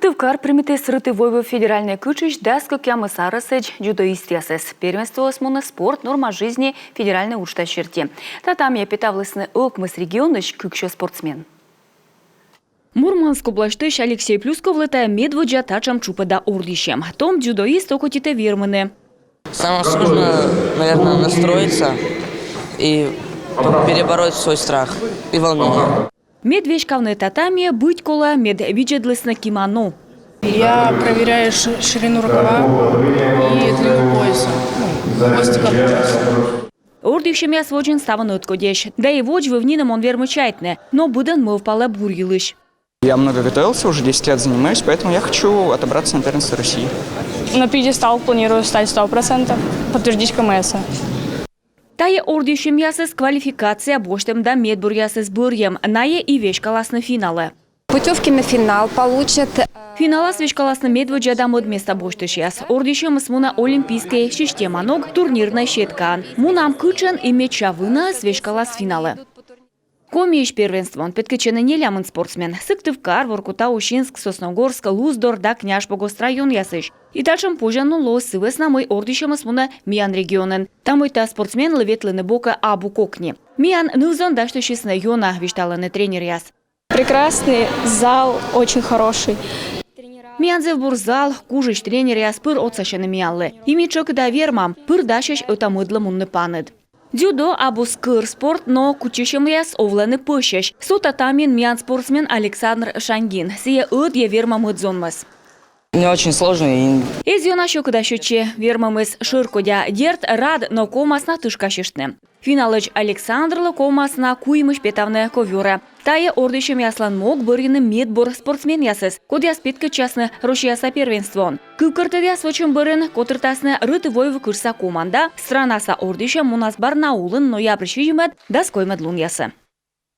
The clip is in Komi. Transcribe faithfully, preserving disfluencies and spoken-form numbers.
Сыктывкар примитіс Рытыв-Войвыв федеральнӧй кытшысь дас кӧкъямыс арӧсӧдз дзюдоистъясӧс. Первенствоыс мунӧ «Спорт — норма жизни» федеральнӧй уджтас серти. Татамиӧ петавлісны ӧкмыс регионысь кыксё спортсмен. Мурманск обласьтысь Алексей Плюсковлы тайӧ медводдза татшӧм тшупӧда ордйысьӧм. Том дзюдоист окотитӧ вермыны. Самое сложное, наверное, настроиться и перебороть свой страх и волнение. Мед веськавны татамиӧ, быть колӧ, мед видзӧдлісны киманӧ. Я проверяю ши- ширину рукава и длину пояса, ну, хвостика пояса. Ордйысьӧмъяс водзын ставӧн ӧткодьӧсь. Да и водз выв нинӧм он вермы чайтны, но быдӧн мӧвпалӧ бур йылысь. Я много готовился, уже десять лет занимаюсь, поэтому я хочу отобраться на первенство России. На пьедестал планирую встать сто процентов, подтвердить КМС. Тайӧ ордйысьӧмъясыс — квалификация босьтӧм да медбуръясӧс бӧрйӧм. Найӧ и веськаласны финалӧ. Путевки на финал получат. Финалас веськаласны медводдза да мӧд места босьтысьяс. Ордйысьӧмыс мунӧ олимпийскӧй система ног турнирнӧй сеткаын. Мунам кытшӧн и медся вынаӧс веськалас финалӧ. Комиысь первенствоын петкӧдчӧны нелямын спортсмен: Сыктывкар, Воркута, Усинск, Сосногорск, Луздор да Княжпогост районъясысь. И татшӧм позянлун лоӧ сы вӧсна, мый ордйысьӧмыс мунӧ миян регионын. Та мыйта спортсменлы ветлыны бокӧ абу кокни. Миян ныв-зон дасьтысисны ёна, висьталӧны тренеръяс. Прекрасный зал, очень хороший. Миян зэв бур зал, кужысь тренеръяс пыр отсасьӧны миянлы. И ми тшӧкыда вермам, пыр дасьӧсь ӧта-мӧдлы мунны паныд. Дзюдо абу скӧр спорт, но кутчысьӧмъяс овлӧны пӧсьӧсь. Со татамиын миян спортсмен Александр Шаньгин. Сійӧ ӧдйӧ вермӧ мӧд зонмӧс. Мне очень сложно. И... Эз ёна сьӧкыда сетчы вермӧмыс шӧркодя. Дерт, рад, но ковмас на тышкасьыштны. Финалӧдз Александрлы ковмас на куимысь петавны ковёрӧ. Тайӧ ордйысьӧмъяслӧн мог — бӧрйыны медбур спортсменъясӧс, кодъяс петкӧдчасны Россияса первенствоын. Кывкӧртӧдъяс вӧчӧм бӧрын котыртасны Рытыв-Войвыв кытшса команда. Странаса ордйысьӧм мунас Барнаулын ноябрь сизимӧд — дас коймӧд лунъясӧ.